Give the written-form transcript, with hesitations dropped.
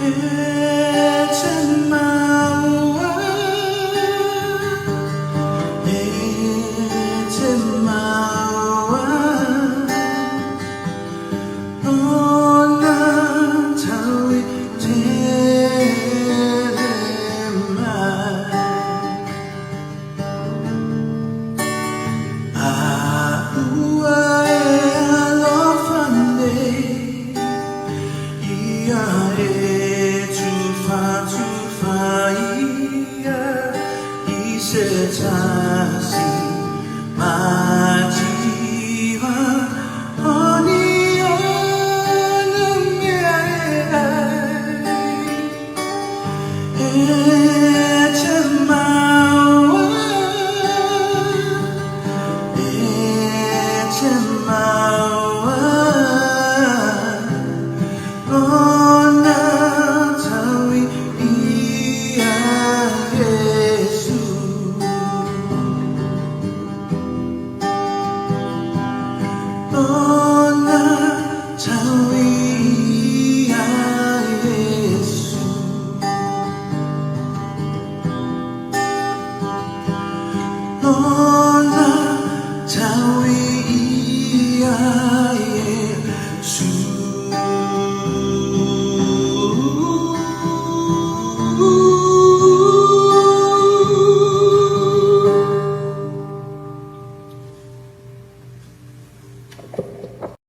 E te maua, e te maua, Ona tau i tere mai. A ua e alofa nei, ia e tufatufa ia i se tasi mativa o ni ona mea e ai. E te maua, e te maua,